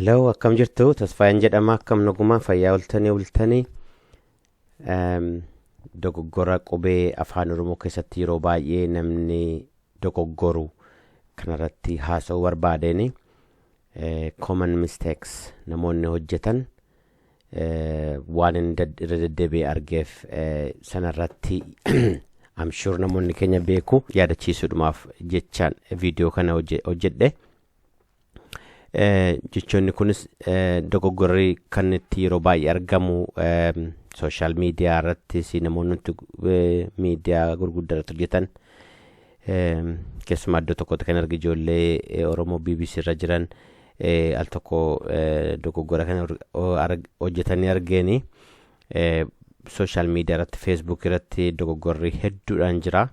Hello, akkam jirtu? Tasfaayeen jedhama. Akkam nagumaa fayyaa oltanii bultanii? Dogoggora qubee Afaan Oromoo keessatti yeroo baay'ee namni dogoggoru kanarratti haasa'uu barbaadeen, common mistakes namoonni hojjetan waan inni irra deddeebi'ee argeef sanarratti, I'm sure namoonni keenya beeku, yaadachiisuudhumaaf jechaan viidiyoo kana hojjedhe. Jechoonni kunis dogoggorri kan itti yeroo baay'ee argamu social media irrattis, namoonni miidiyaa gurguddaa irratti hojjetan, keessumaa iddoo tokkotti kan arge ijoollee Oromoo BBC irra jiran al tokko dogoggora kana hojjetanii argeeni. Social media irratti, Facebook irratti dogoggorri hedduudhaan jira.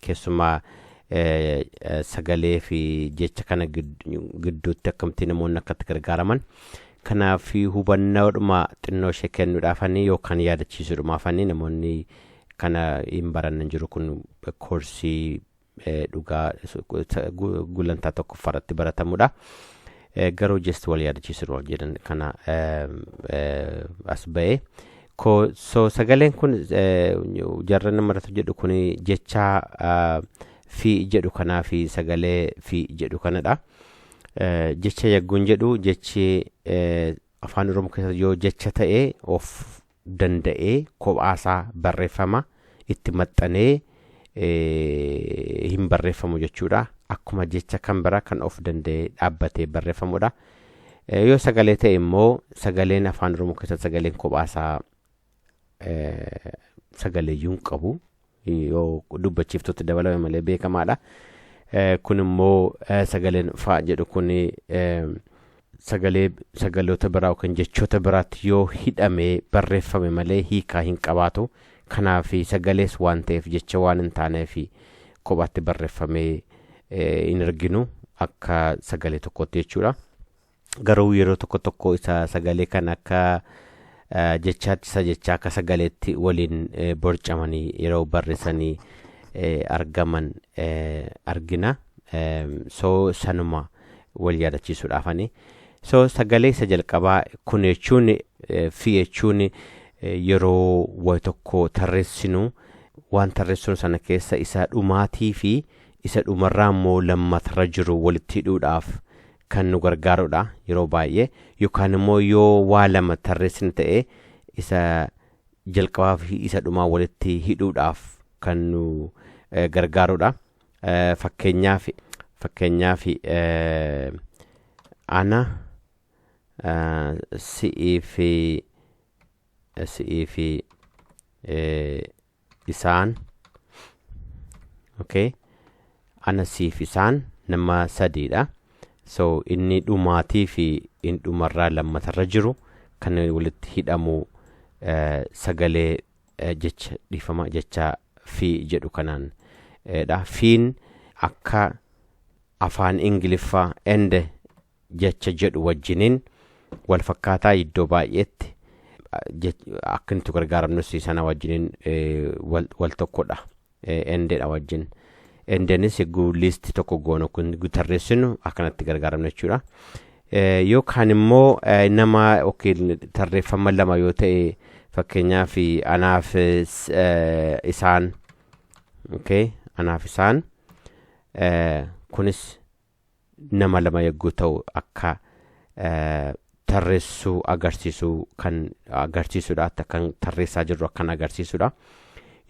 Keessumaa sagalee fi jecha kana gidduutti akkamitti namoonni akkatti gargaaraman. Kanaaf hubannoodhuma xinnoo ishee kennuudhaafanii yookaan yaadachiisuudhumaafanii, namoonni kana hin barannan jiru, kun koorsii dhugaa gulantaa tokkoffaarratti baratamudha. Garuu just wal yaadachiisuudhaaf jedhan kana as ba'ee. So sagaleen kun jarra namarratti jedhu kun jecha fi jedhu kanaa fi sagalee fi jedhu kanadha. Jecha yagguun jedhu, jechi Afaan Oromoo keessatti yoo jecha ta'e of danda'ee kophaasaa barreeffama, itti maxxanee hin barreeffamu jechuudha. Akkuma jecha kan biraa kan of danda'ee dhaabbatee barreeffamudha. Yoo sagalee ta'e immoo, sagaleen Afaan Oromoo keessatti sagaleen kophaasaa sagaleeyyuu hin qabu. Yoo dubbachiiftutti dabalame malee beekamaadha. Kun immoo sagaleen faa jedhu kun sagalee sagaloota biraa yookaan jechoota biraatti yoo hidhamee barreeffame malee hiikaa hin qabaatu. Kanaaf sagalees waan ta'eef jecha waan hin taaneef kophaatti barreeffamee hin arginu akka sagalee tokkotti jechuudha. Garuu yeroo tokko tokko isa sagalee kan akka jechaatti, isa jechaa akka sagaleetti waliin borcamanii yeroo barreessanii argaman argina. So sanuma wal yaadachiisuudhaafani. So sagalee isa jalqabaa kun jechuun, fi jechuun, yeroo wayi tokko tarreessinu, waan tarreessinu sana keessa isa dhumaatii fi isa dhumarraa immoo lammatarra jiru walitti hidhuudhaaf kan nu gargaarudha yeroo baay'ee, yookaan immoo yoo waa lama tarreessine ta'e isa jalqabaa fi isa dhumaa walitti hidhuudhaaf kan nu gargaarudha. Fakkeenyaaf ana, si'ii fi isaan, okay, ana, siif, isaan nama sadiidha. So inni dhumaatii fi inni dhumarraa lammatarra jiru kan walitti hidhamu sagalee jecha, dhiifama, jecha fi jedhu kanaan dha. Fiin akka afaan Ingiliffaa "and" jecha jedhu wajjiniin wal fakkaataa. Iddoo baay'eetti akka nuti gargaaramnus sana wajjiniin wal tokkodha. And dha wajjin. And nis eeguu list tokko goonu kun tarreessinu akkanatti gargaaramna jechuudha. Yookaan immoo nama yookiin tarreeffama lama yoo ta'e, fakkeenyaaf anaaf isaan, okay, anaaf isaan kunis nama lama yogguu ta'u akka tarreessuu agarsiisuu kan agarsiisudha, kan tarreessaa jirru akkan agarsiisudha.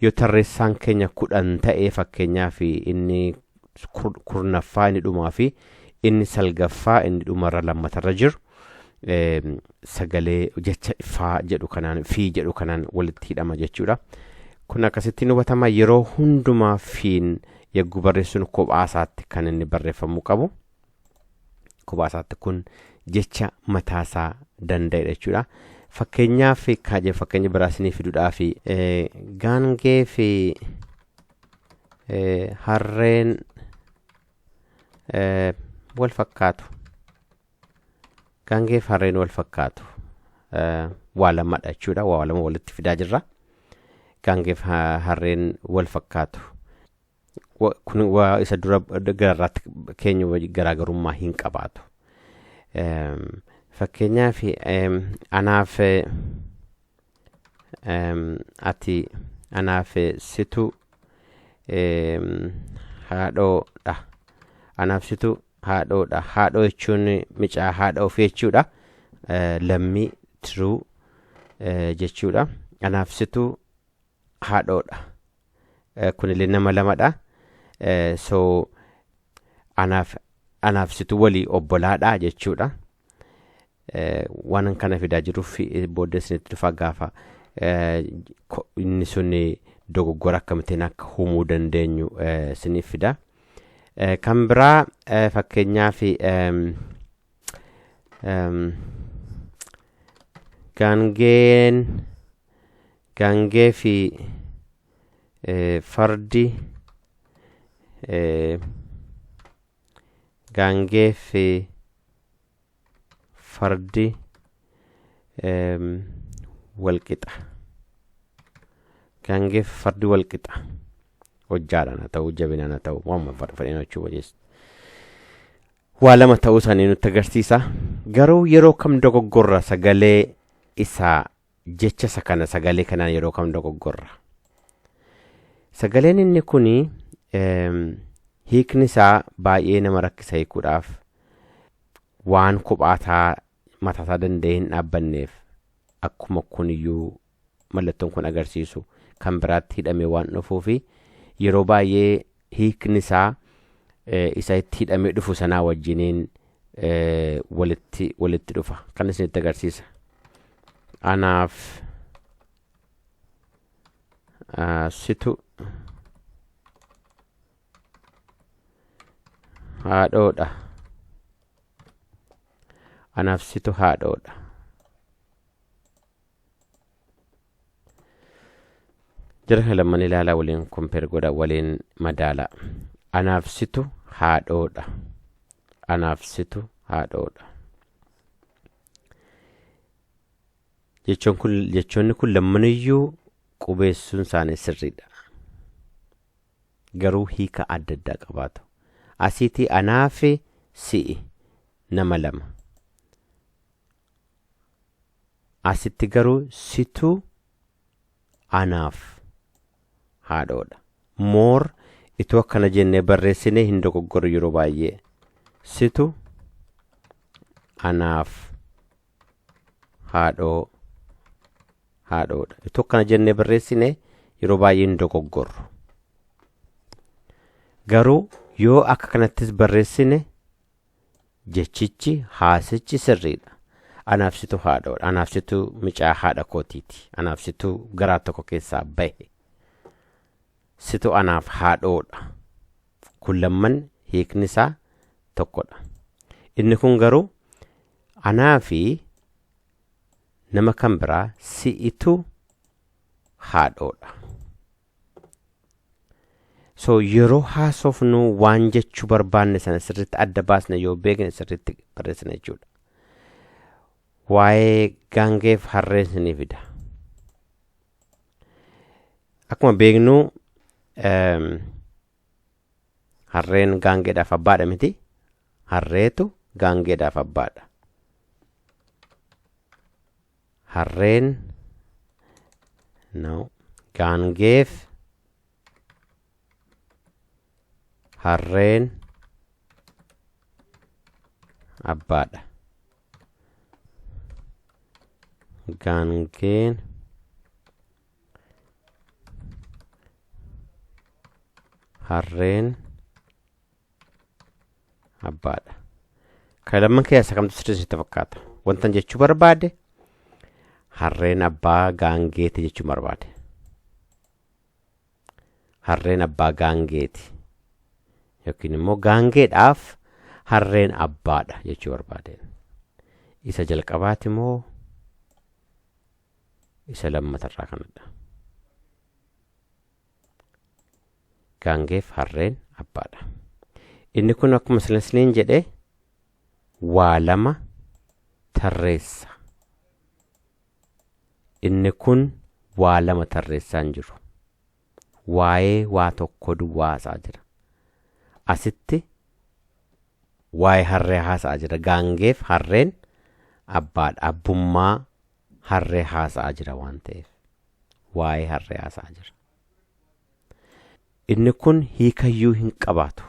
Yoo tarreessaan keenya 10 ta'e, fakkeenyaaf inni 10ffaa inni dhumaa fi inni salgaffaa inni dhumarra lammatarra jiru sagalee jecha faa jedhu kanaan, fi jedhu kanaan walitti hidhama jechuudha. Kun akkasittiin hubatama. Yeroo hundumaa fiin yagguu barreessuun kophaasaatti kan inni barreeffamuu qabu. Kophaasaatti kun jecha mataasaa danda'edha jechuudha. Fakkeenyaaf fakkeenya biraa isinii fiduudhaaf, gaangee fi harreen wal fakkaatu. Gaangee fi harreen wal fakkaatu. Waa lamadha jechuudha. Waa lama walitti fidaa jirra. Gaangee fi harreen wal fakkaatu. Kun waa isa dura gararraatti keenya garaagarummaa hin qabaatu. Fakkeenyaaf, anaaf ati, anaaf situ haadhoodha. Anaaf situ haadhoodha. Haadhoo jechuun micaa haadha ofii jechuudha. Lammii tiruu jechuudha. Anaaf situ haadhoodha. Kunillee nama lamadha. So anaaf situ walii obbolaadha jechuudha. Waan kana fidaa jiruuf booddee isinitti dhufa, gaafa inni sun dogoggora akkamittiin akka uumuu dandeenyu isiniif fida. Kan biraa, fakkeenyaaf, gaangeen gaangee fi fardi, gaangee fi fardi walqixa. Gaangee fi fardi walqixa. Hojjaadhaan haa ta'u, jabinaan haa ta'u, waanuma fedhan jechuu wajeessa. Waa lama ta'uu isaanii nutti agarsiisa. Garuu yeroo kam dogoggorra sagalee isaa, jecha isa kana, sagalee kanaan yeroo kam dogoggorra? Sagaleen inni kuni hiikni isaa baay'ee nama rakkisa hiikuudhaaf, waan kophaataa mataasaa danda'ee hin dhaabbanneef, akkuma kuniyyuu mallattoon kun agarsiisu kan biraatti hidhamee waan dhufuufi yeroo baay'ee hiikni isaa isa itti hidhamee dhufu sanaa wajjiniin walitti dhufa. Kan isinitti agarsiisa. Anaaf situ haadhoodha. Anaaf situ haadhoodha. Jara kana lamman ilaalaa, waliin compare godha, waliin madaalaa. Anaaf situ haadhoodha. Anaaf situ haadhoodha. Jechoonni kun lammaniyyuu qubeessuun isaanii sirriidha. Garuu hiika adda addaa qabaatu. Asiitii anaaf si'i nama lama. Asitti garuu situ anaaf haadhoodha. Moor itoo akkana jennee barreessinee hin dogoggoru yeroo baay'ee. Situ anaaf haadhoodha. Itoo akkana jennee barreessine yeroo baay'ee hin dogoggorru. Garuu yoo akka kanattis barreessine jechichi, haasichi sirriidha. Anaaf situ haadhoodha. Anaaf situ micaa haadha kootiiti. Anaaf situ garaa tokko keessaa bahe. Situ anaaf haadhoodha. Kun lamman hiikni isaa tokkodha. Inni kun garuu anaa fi nama kan biraa si'itu haadhoodha. So yeroo haasofnu waan jechuu barbaanne sana sirriitti adda baasne yoo beekne sirriitti barreessina jechuudha. Waa'ee gaangeef harreen isinii fida. Akkuma beeknu harreen gaangeedhaaf abbaadha miti. Harreetu gaangeedhaaf abbaadha. Harreen, no, gaangeef harreen abbaadha. Gaangeen harreen abbaadha. Kan lamman keessaa kamtu sirrii sitti fakkaata? Wantan jechuu barbaade harreen abbaa gaangeeti jechuu barbaade. Harreen abbaa gaangeeti. Yookiin immoo gaangeedhaaf harreen abbaadha jechuu barbaade. Isa jalqabaati moo isa lammatarraa kanadha? Gaangeef harreen abbaadha. Inni kun akkuma isiniin jedhe waa lama tarreessa. Inni kun waa lama tarreessaa hin jiru. Waa'ee waa tokko duwwaa haasaa jira. Asitti Waa'ee harree haasa'aa jira. Gaangeef harreen abbaadha. Abbummaa harree haasa'aa jira waan ta'eef. Waa'ee harree haasa'aa jira. Inni kun hiikayyuu hin qabaatu.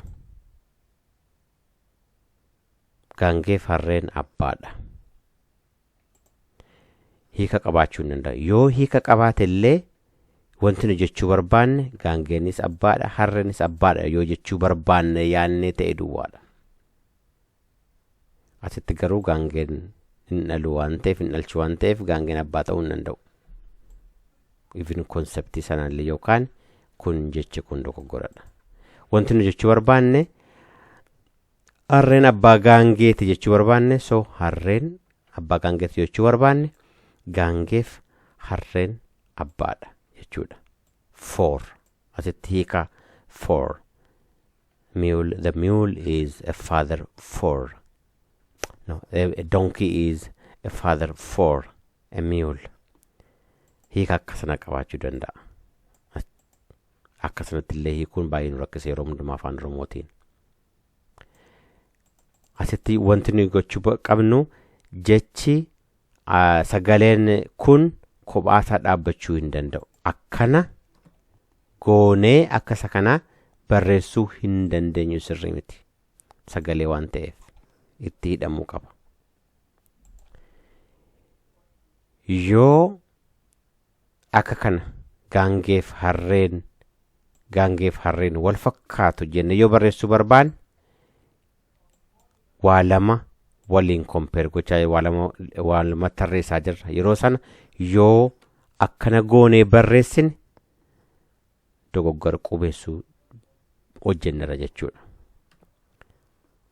Gaangeef harreen abbaadha. Hiika qabaachuu hin danda'u. Yoo hiika qabaate illee wanti nu jechuu barbaanne gaangeenis abbaadha, harreenis abbaadha yoo jechuu barbaanne yaannee ta'e duwwaadha. Asitti garuu gaangeen hin dhalu waan ta'eef, hin dhalchu waan ta'eef, gaangeen abbaa ta'uu hin danda'u. Even conceptii sanallee yookaan kun jechi kun dogoggoradha. Wanti nu jechuu barbaanne harreen abbaa gaangeeti jechuu barbaanne, so harreen abbaa gaangeeti jechuu barbaanne, gaangeef harreen abbaadha jechuudha. For asitti hiika for mule, the mule is a father for, no, a donkey is a father for a mule. Hiika akkasana qabaachuu danda'a. Akkasanatti illee hiikuun baay'ee nu rakkisa yeroo hundumaa afaan Oromootiin. Asitti wanti nuyi gochuu qabnu, jechi sagaleen kun kophaasaa dhaabbachuu hin danda'u. Akkana goonee akka isa kana barreessuu hin dandeenyu, sirrii miti. Sagalee waan ta'eef itti hidhamuu qaba. Yoo akka kana gaangeef harreen wal fakkaatu jenne yoo barreessuu barbaanne, waa lama waliin compare gochaa, waa lama tarreessaa jirra. Yeroo sana yoo akkana goonee barreessine dogoggora qubeessuu hojjennera jechuudha.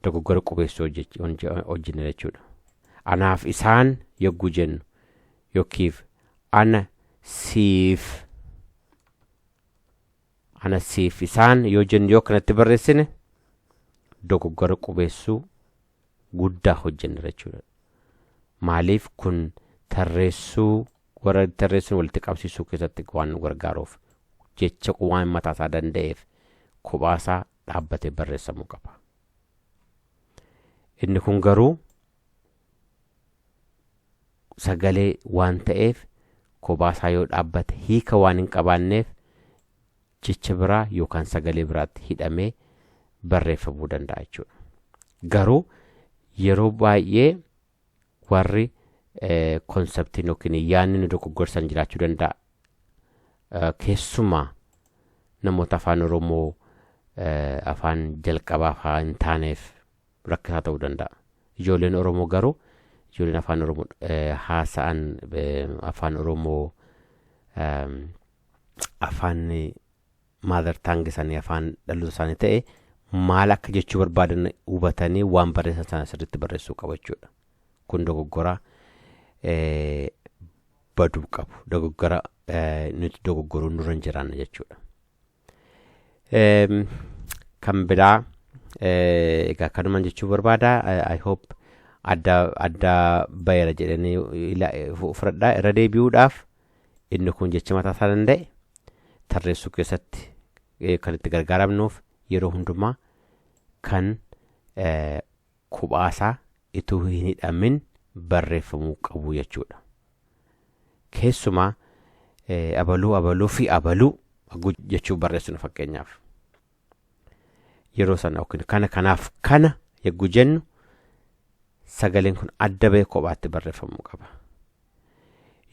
Dogoggora qubeessuu hojjennera jechuudha. Anaaf isaan yogguu jennu yookiif ana siif isaan yoo jennu, yoo kanatti barreessine dogoggora qubeessuu guddaa hojjennera jechuudha. Maaliif? Kun tarreessuu warra tarreessuun walitti qabsiisuu keessatti waan nu gargaaruuf, jecha waan mataasaa danda'eef kophaasaa dhaabbatee barreessamuu qaba. Inni kun garuu sagalee waan ta'eef kophaasaa yoo dhaabbate hiika waan hin qabaanneef jecha biraa yookaan sagalee biraatti hidhamee barreeffamuu danda'a jechuudha. Garuu yeroo baay'ee warri conceptiin yookiin yaadni nu dogoggorsan jiraachuu danda'a. Keessumaa namoota afaan Oromoo afaan jalqabaa afaan hin taaneef rakkisaa ta'uu danda'a. Ijoolleen Oromoo garuu, ijoolleen afaan Oromoo haasa'an, afaan Oromoo afaan mother tongue isaanii, afaan dhaloota isaanii ta'e, maal akka jechuu barbaadan hubatanii waan barreessan sana sirriitti barreessuu qabu jechuudha. Kun dogoggora baduu qabu. Dogoggora nuti dogoggoruu nurra hin jiraanne jechuudha. Kan biraa egaa kanumaan jechuu barbaada. I hope adda adda bayeera jedhanii fudhadhaa. Irra deebi'uudhaaf, inni kun jecha mataa isaa danda'e tarreessuu keessatti kan itti gargaaramnuuf, yeroo hundumaa kan kophaasaa ituu hin hidhamin barreeffamuu qabu jechuudha. Keessumaa abaluu, abaluu fi abaluu jechuu barreessinu fakkeenyaaf. Yeroo sana yookiin kana, kanaaf kana yogguu jennu sagaleen kun adda bahee kophaatti barreeffamuu qaba.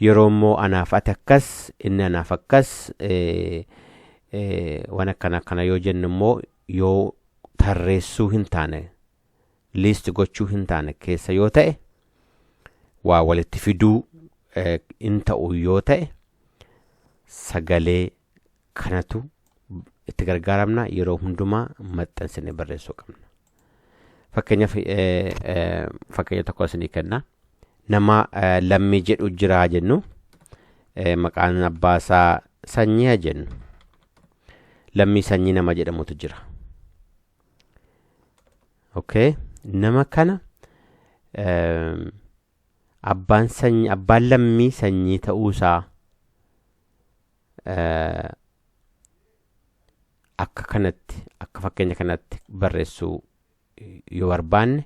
Yeroo immoo anaaf ati akkas, inni anaaf akkas, waan akkana akkana yoo jennu immoo, yoo tarreessuu hin taane, list gochuu hin taane keessa yoo ta'e, waa walitti fiduu hin ta'u yoo ta'e, sagalee kanatu itti gargaaramna, yeroo hundumaa maxxansinee barreessuu qabna. Fakkeenyaaf, fakkeenya tokko isinii kenna. Nama Lammii jedhu jiraa jennu, maqaan abbaasaa Sanyii haa jennu. Lammii Sanyii nama jedhamutu jira. Okay. Nama kana abbaan sanyii, abbaan Lammii Sanyii ta'uusaa akka kanatti, akka fakkeenya kanatti barreessuu yoo barbaanne,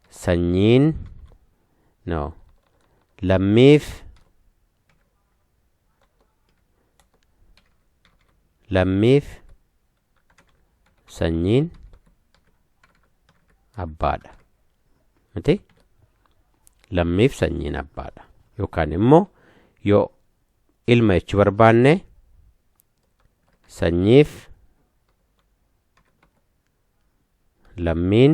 sanyiin, no, lammiif sanyiin abbaadha. Miti? Lammiif sanyiin abbaadha. Yookaan immoo yoo ilma jechuu barbaanne, sanyiif lammiin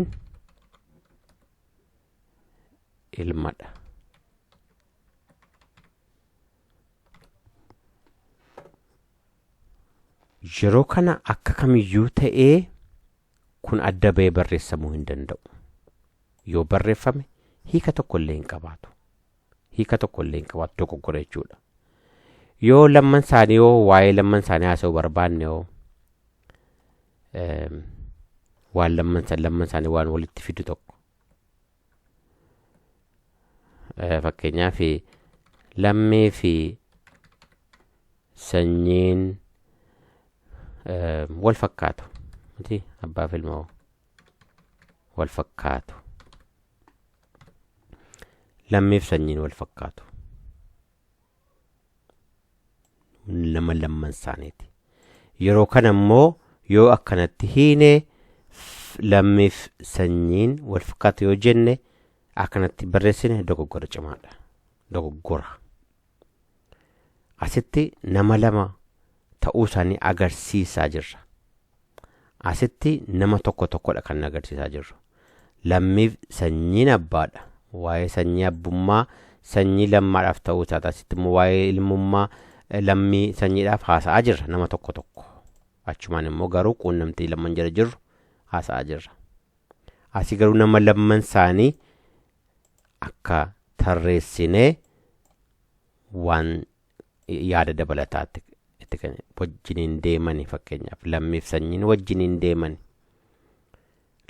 ilmadha. Yeroo kana akka kamiyyuu ta'ee kun adda ba'ee barreessamuu hin danda'u. Yoo barreeffame hiika tokko illee hin qabaatu. Hiika tokko illee hin qabaatu, dogoggora jechuudha. Yoo lamman isaanii, yoo waa'ee lamman isaanii haasa'uu barbaanne, yoo waan lamman isaanii waan walitti fidu tokko. Fakkeenyaaf, lammii fi sanyiin wal fakkaatu. Miti, abbaa fi ilma wal fakkaatu. Lammiif sanyiin wal fakkaatu. Nama lamman isaaniiti. Yeroo kana immoo yoo akkanatti hiine, lammiif sanyiin wal fakkaatu yoo jenne, akkanatti barreessine, dogoggora cimaadha. Dogoggora. Asitti nama lama ta'uu isaanii agarsiisaa jirra. Asitti nama tokko tokkodha kan agarsiisaa jirru. Lammiif sanyiin abbaadha. Waa'ee sanyii abbummaa sanyii lammaadhaaf ta'uu isaati. Asitti immoo waa'ee ilmummaa lammii sanyiidhaaf haasa'aa jirra nama tokko tokko. Achumaan immoo garuu quunnamtii lamman jala jirru haasa'aa jirra. Asii garuu nama lamman isaanii akka tarreessinee waan yaada dabalataatti itti wajjiniin deemani. Fakkeenyaaf, lammiif sanyiin wajjiniin deemani.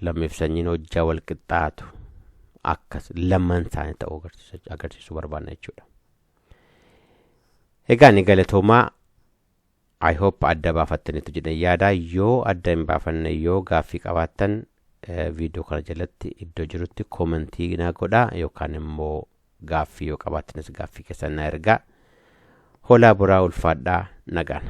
Lammiif sanyiin hojjaa wal qixxaatu, akkas lamman isaanii ta'uu agarsiisuu barbaanna jechuudha. Egaa ni galatoomaa. I hope adda baafattaniitu jedhan yaada. Yoo adda hin baafanne, yoo gaaffii qabaattan, viidiyoo kana jalatti iddoo jirutti koomentii naa godhaa, yookaan immoo gaaffii yoo qabaattanis gaaffii keessan naa ergaa. Holaa buraa, ulfaadhaa, nagaan.